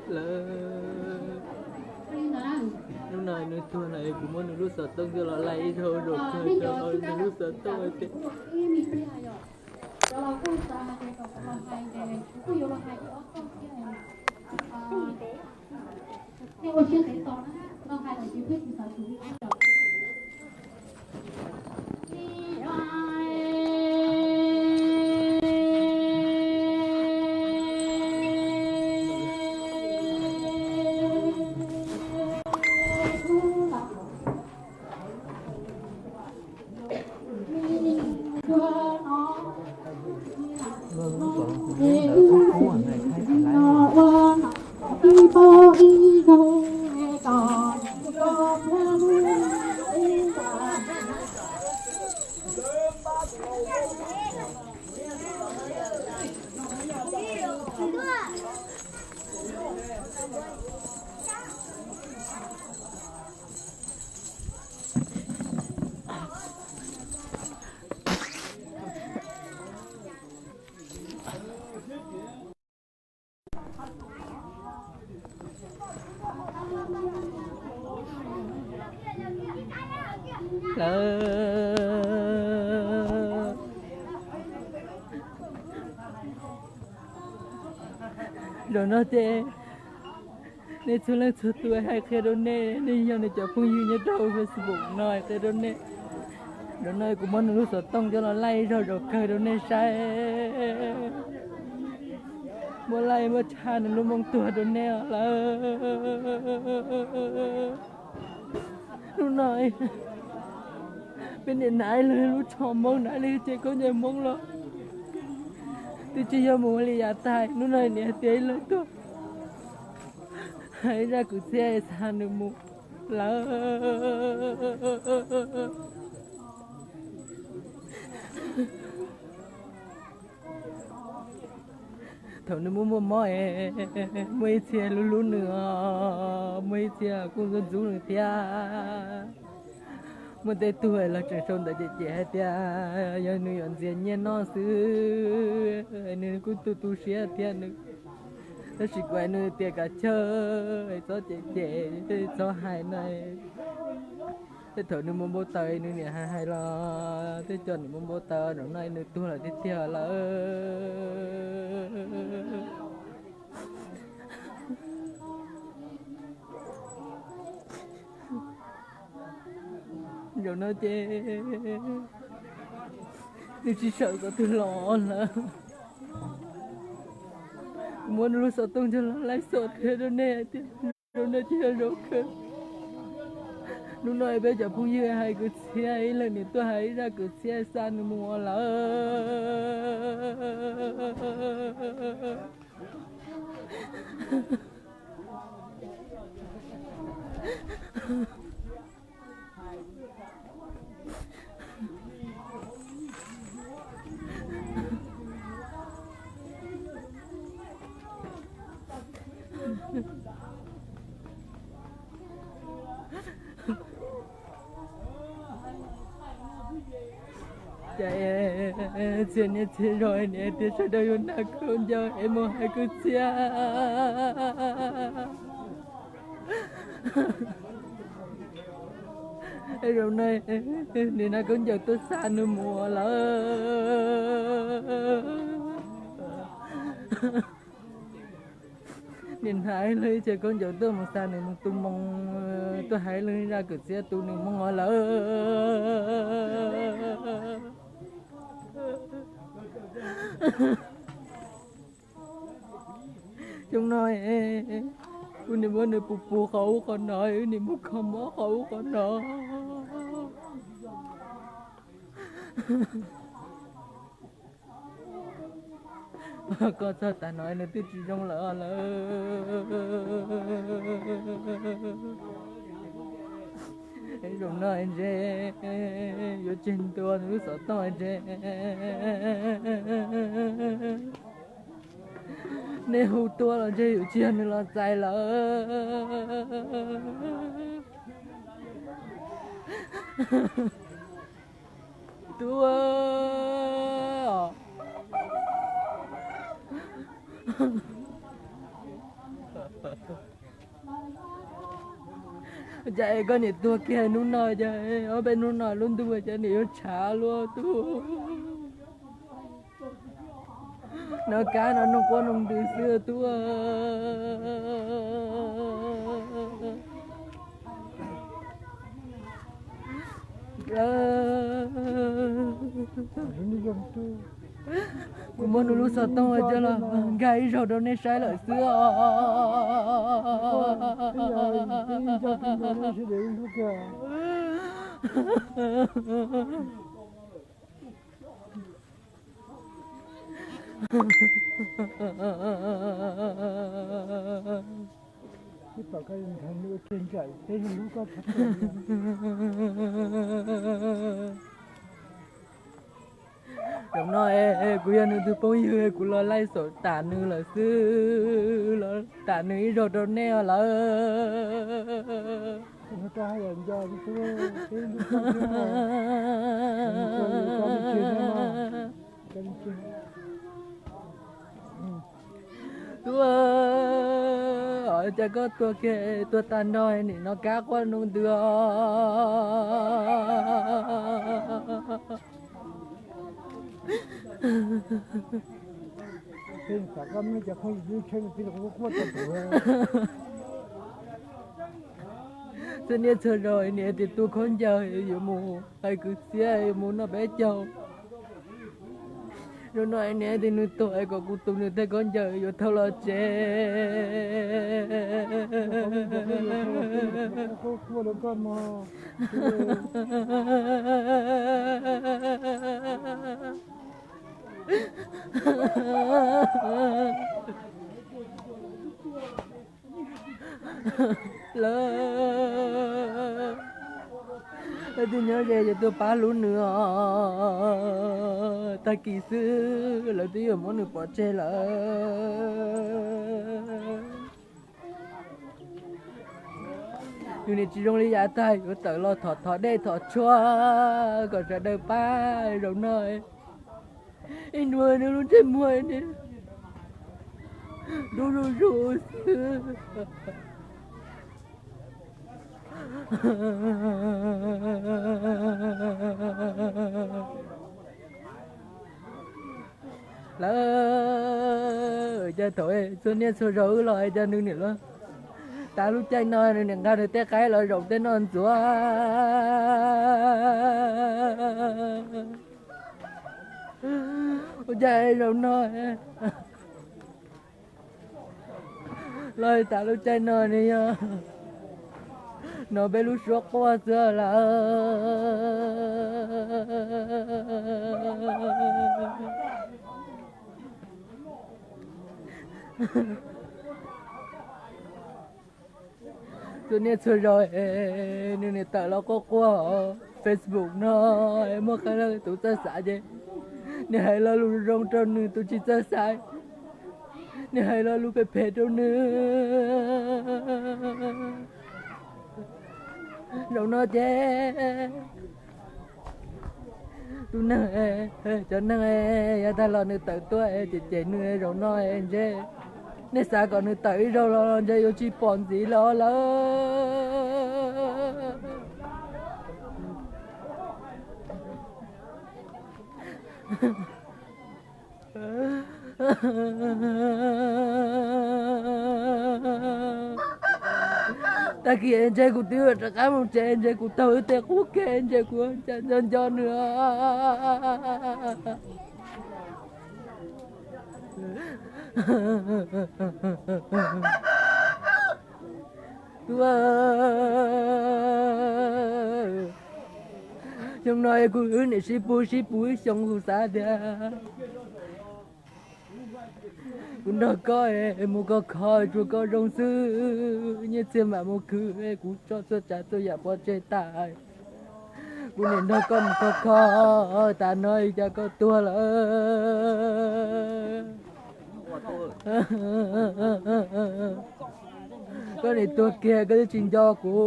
Lawm, hnub no nws tuag lawm, kuv muab nws lub xov tooj coj los laij ib zaug rau kawg rau nws lub xov tooj tias Lawm, zaum no ces nej txhua leej txhua tus, hais qhia rau nej, nej yog nws cov phooj ywg nyob rau Facebook no, hais qhia rau nej. Zaum no kuv muab nws lub xov tooj coj los laij ib zaug zaum kawg rau nej saib. Muab laij muab tshaj nws lub moo tuag rau nej lawm. Hnub no peb niam hnav ib leeg lub tsho Hmoob, hnav ib leeg tsev khaub ncaws Hmoob los twb tsis yog mus ua li yav tag. Hnub no niam hais tias ib leeg tuag, hais zaj kwv txhiaj xa nws mus lawm. Thaum nws muaj muaj mob es muaj ib txhia hlub hlub nws os, muaj ib txhia kuj ntxub ntxub nws thiab. Muaj tej tug los tseem sau ntawv cem cem hais tias yog nws yuav ntxias nyiaj noj xwb, nws kuj tu tu siab thiab nws. Tab sis kuv hais nws tias kav chawj, txhob cem cem, txhob hais na. Tej thaum nws mus npau taws nws niam hais hais los tej co nws mus npau taws, zaum no nws tuag lawm tiag tiag lawm. Zaum no ces nws tsis sawm kom twg los lawm. Kuv muab nws lub xov tooj coj los laij xov qhia rau nej hais tias zaum no ces yog zaum kawg. Hnub no peb cov phooj ywg hais kwv txhiaj, ib leeg nws tuaj hais ib zaj kwv txhiaj xa nws mus lawm. Cas txhia niaj txhia zaus niam tias sawv daws yuav hnav khaub ncaws es mus hais kwv txhiaj. Zaum no nws hnav khaub ncaws tuaj xa nws mus lawm. Nws hnav ib leeg ib txhia khaub ncaws tuaj mus xa nws mus tu moo, tuaj hais leej zaj kwv txhiaj tu nws moo lawm. Xyoo no wb nim muab nws pus pus qhov ub qhov no, wb nim muab kho mob qhov ub qhov no. Koj txog tas no nws twb tsis zoo lawm lawm. Zaum no ntshe yuav tseg ntua nws lub xov tooj ntshe. Nej hu tuaj los ntshe yuav tsis yog nws los txais lawm. Tub os. Cas es koj niam tuag kiag hnub no, cas ob peb hnub no lub ntuj cas niam yuav tshav luaj tub. Noj kab no noj quab noj ntws xwb tub. Kuv muab nws lub xov tooj coj los nkag ib zaug rau nej saib lawm xwb os. Zaum no kuv yog nws tus phooj ywg, kuv los laij xaum tas nws lawm xwb, los tas nws ib zaug rau nej os lawm. Tub, cas koj tuag kiag tuag tag nrho, nim no kab quaj nroo ntws os. Txhua niaj txhua zaus niam tias tu khaub ncaws yuav mus hais kwv txhiaj, yuav mus noj peb caug. Zaum no niam tias nws tuag es kom kuv tu nws tej khaub ncaws yuav thauj los tsev. Lawv, lawv twb nyob ze yuav tuaj pab hlub nws os. Tag kis xwb lawv twb yuav muab nws pov tseg lawm. Nws nim tsis zoo li yav tag, yuav tawm los thov thov dej thov tshuaj kom sawv daws pab zaum no. Ib nua nws lub ntsej muag dub zuj zus xwb. Lawv, cas thaum txhua niaj txhua zaus wb los cas nws nim los, tas lub caij no nws nim nqa nws tej qaib los zaum tej no ntxuav. Ua cas zaum no los tas lub caij no nws yog hnov peb lub suab quaj xwb lawm. Txhua niaj txhua zaus nws nim tawm los quaj quaj hauv Facebook no, muaj qee leej tus txawj xav ces nws hais lo lus zoo rau nws, tus tsis txawj xav nws hais lo lus phem phem rau nws. Zaum no ces tus neeg, cov neeg yav tag los nws tawm tuaj cem cem nws, zaum no ntshe nej xav kom nws tawm ib zaug los ntshe yuav tsis pom ntxiv los lawm. Tag kis ntshe kuv twb rov qab mus tsev, ntshe kuv taug wb tej qub kev, ntshe kuv cas nco nco nws. Tub, xyoo no kuv wb nim sib pug sib pug ib xyoo, kuv xav tias kuv nrog koj mus kho kho tsuas koj zoo xwb, nyiaj txiag mam mus khwv, kuv tso txhua tsav txhua yam pov tseg tas, kuv nim nrog koj mus kho kho, tas no cas koj tuag lawm. Koj nim tuag kiag koj twb tsis nco kuv.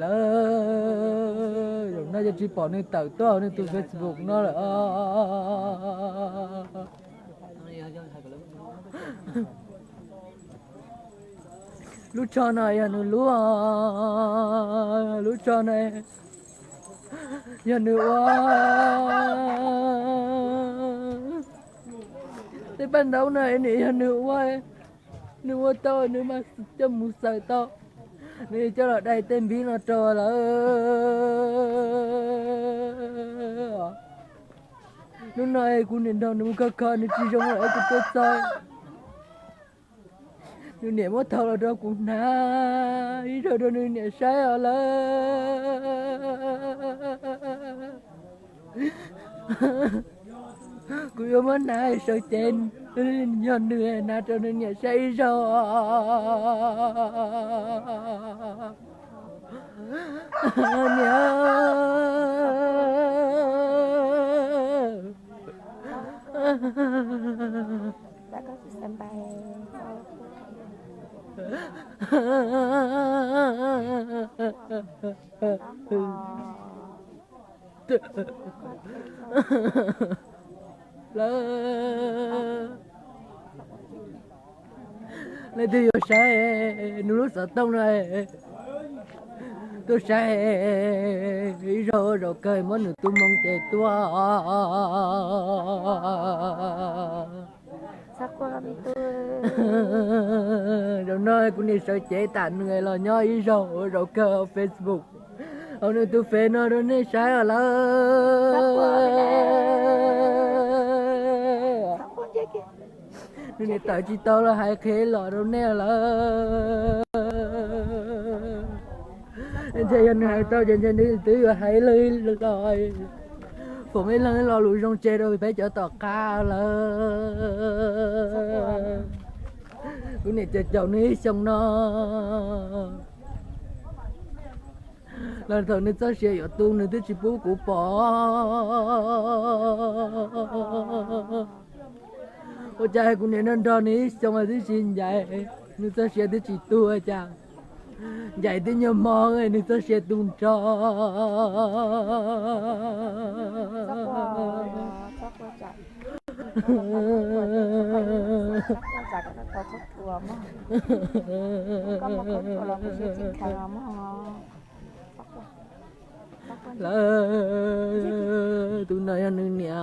Lawv, zaum no ces tsis pom nws tawm tuaj nws tus Facebook no lawm. Lub tsho no yog nws lub, lub tsho no yog nws ua. Tej paj ntaub no nim yog nws ua, nws ua tau nws mas coj mus xaws tau, nws coj los dai tej npib no rau lawm. Hnub no kuv niam nrog nws mus kho kho nws tsis zoo lawm kuv tuaj txog. Nws niam muab thau los rau kuv hnav ib zaug rau nws niam saib os lawm. Kuv yuav muab hnav sawv cev, yog nws hnav rau nws niam saib ib zaug. Niam, lawm, leej twg yuav saib nws lub xov tooj no, tuaj saib ib zaug, zaum kawg muab nws tus moo ces tuaj. Zaum no kuv niam sawv cev tam nws los nyob ib zaug, zaum kawg Facebook, hauv nws tus Face no rau nej saib os lawm. Nws niam tawm tsis tau los hais qhia los rau nej lawm. Ntshe yog nws hais tau ces ntshe nws twb yuav hais ib leeg los, foom ib leeg lo lus zoo tseg rau peb cov tom qab lawm. Kuv niam caum caum nws ib xyoo no los thaum nws txoj sia yuav tu nws twb tsis pub kuv pom. Ua cas kuv niam nrog nrog nws ib xyoo twb tsis ncaim, nws txoj sia twb tsis tu ua cas ncaim twb nyuag hmo nws txoj sia tu nrho. Lawm, tus no yog nws niam.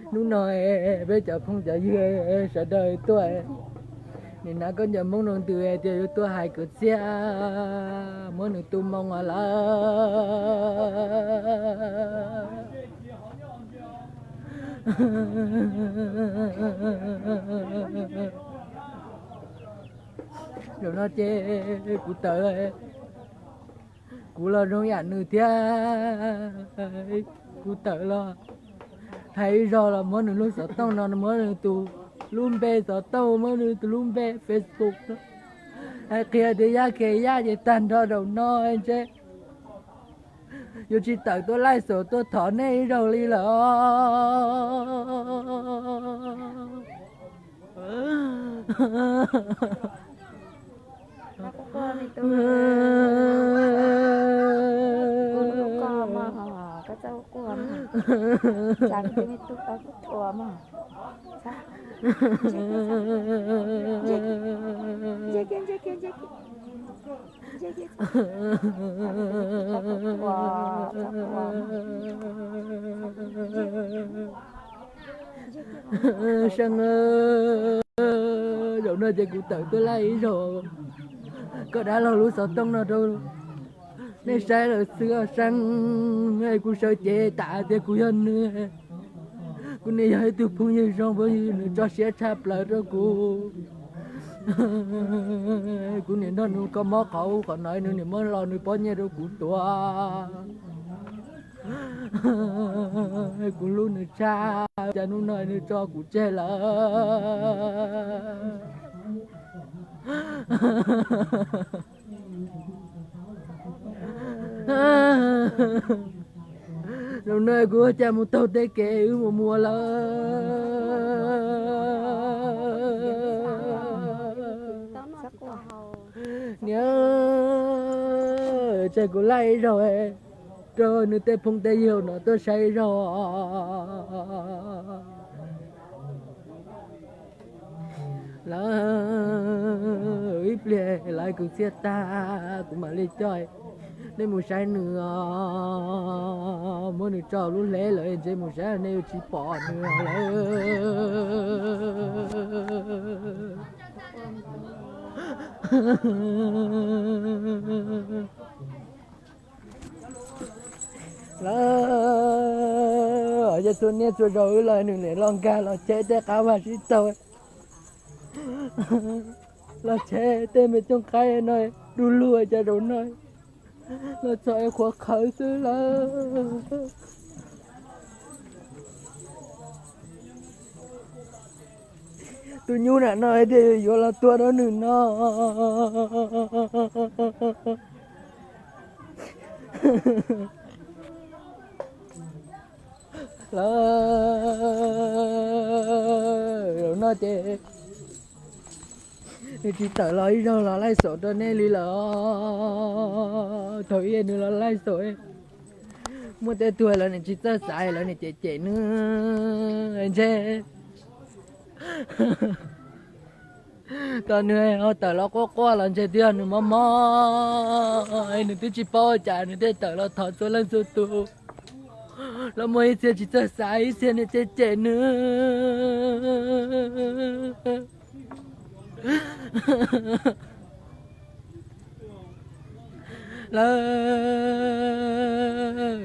Hnub no peb cov phooj cov ywg sawv daws tuaj, nim no koj cov Hmoob no ntws tias yuav tuaj hais kwv txhiaj muab nws tus moo os lawm. Zaum no ces kuv tawm, kuv los zoo yam nws thiab, kuv tawm los hais ib zaug los muab nws lub xov tooj no, muab nws tus lub npe xov tooj, muab nws tus lub npe Facebook no, hais qhia tias Yaj Khes Yaj ces tag nrho zaum no ntshe yuav tsis tawm tuaj laij xus tuaj thov nej ib zaug li lawm. Seej, zaum no ces kuv tawm tuaj laij ib zaug koj dab laug lub xov tooj no rau nej saib lawm xwb os Seej. Kuv sawv cev tas tias kuv yog nws, kuv niam yog ib tug phooj ywg zoo, phooj ywg nws tso siab tshaj plaws rau kuv. Kuv niam nrog nws kho mob qhov ub qhov no, nws niam muab lo nws pob nyiaj rau kuv tuav. Kuv hlub nws tshaj, cas hnub no nws tso kuv tseg lawm. Zaum no kuv ua cas mus taug tej kev wb mus muas lawm. Niam, Tseg kuv laij ib zaug rau nws tej phooj tej ywg no tuaj saib ib zaug. Lawv, ib pliag lawv kwv txhiaj tag kuv mam li coj nej mus saib nws os. Muab nws tso lub hleb lawm ntshe mus saib nej yuav tsis pom nws lawm. Lawv, yog txhua niaj txhua zaus wb los nws niam los nkag los cheb tej qab vaj sib taug, los cheb tej me cooj qaib no, du lug cov zaum no los txog es qhuav qhawv xwb lawm. Tus nyuj nam no thiaj yuav los tuag rau nws no. Lawv, zaum no ces nws tsis tawm los ib zaug los laij xaum rau nej li lawm. Thaum ub nws los laij xaum, muaj tej tug lawv nim tsis txawj xav, lawv nim cem cem nws ntshe tau nws ho tawm los quaj quaj los ntshe twb yog nws mob mob, nws twb tsis paub ua cas nws thiaj tawm los thov txhua leej txhua tus. Los muaj ib txhia tsis txawj xav, ib txhia nim cem cem nws. Lawv,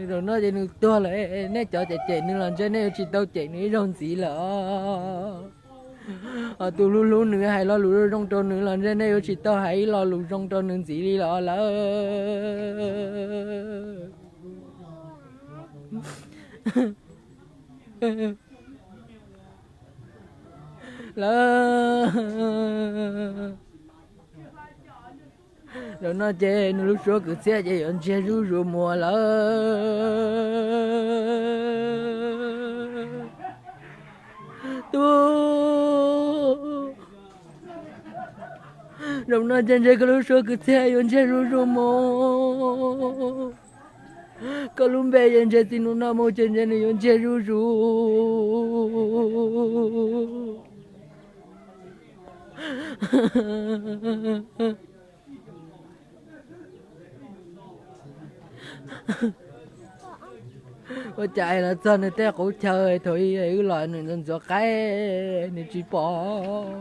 zaum no ces nws tuag lawm, nej cov cem cem nws los ntshe nej yuav tsis tau cem nws ib zaug ntxiv lawm. Ho tus hlub hlub nws, hais lo lus zoo zoo rau nws los ntshe nej yuav tsis tau hais ib lo lus zoo rau nws ntxiv li lawm lawv. Lawv, zaum no ces nws lub suab kwv txhiaj ces yuav ntsiag zuj zus mus lawm. Tub, zaum no ces ntshe koj lub suab kwv txhiaj yuav ntsiag zuj zus mus. Koj lub npe ces ntshe txij hnub no mus ces ntshe nws yuav ntsiag zuj zus. Ua cas los txog nws tej qub chaw, thaum ub wb los nws ntxuav ntxuav qaib nws tsis pom,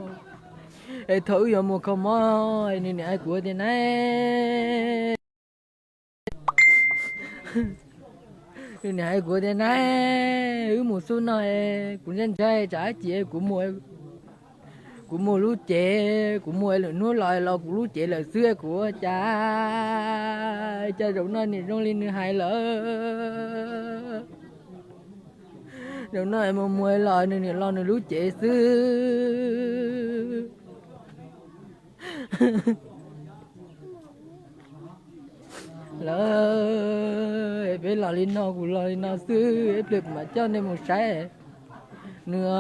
es thaum wb yuav mus kho mob nws nim hais kuv tias na, nws nim hais kuv tias na, wb mus xub no, kuv ntshai ntshai tsam ib chim kuv mus, kuv mus lub cev, kuv mus lwm hnub los los kuv lub cev lawm xwb, kuv ua cas, cas zaum no nim zoo li nws hais lawm. Zaum no mus mus los nws nim los nws lub cev xwb. Lawv, peb los li no kuv los li no xwb, ib pliag kuv mam coj nej mus saib nws.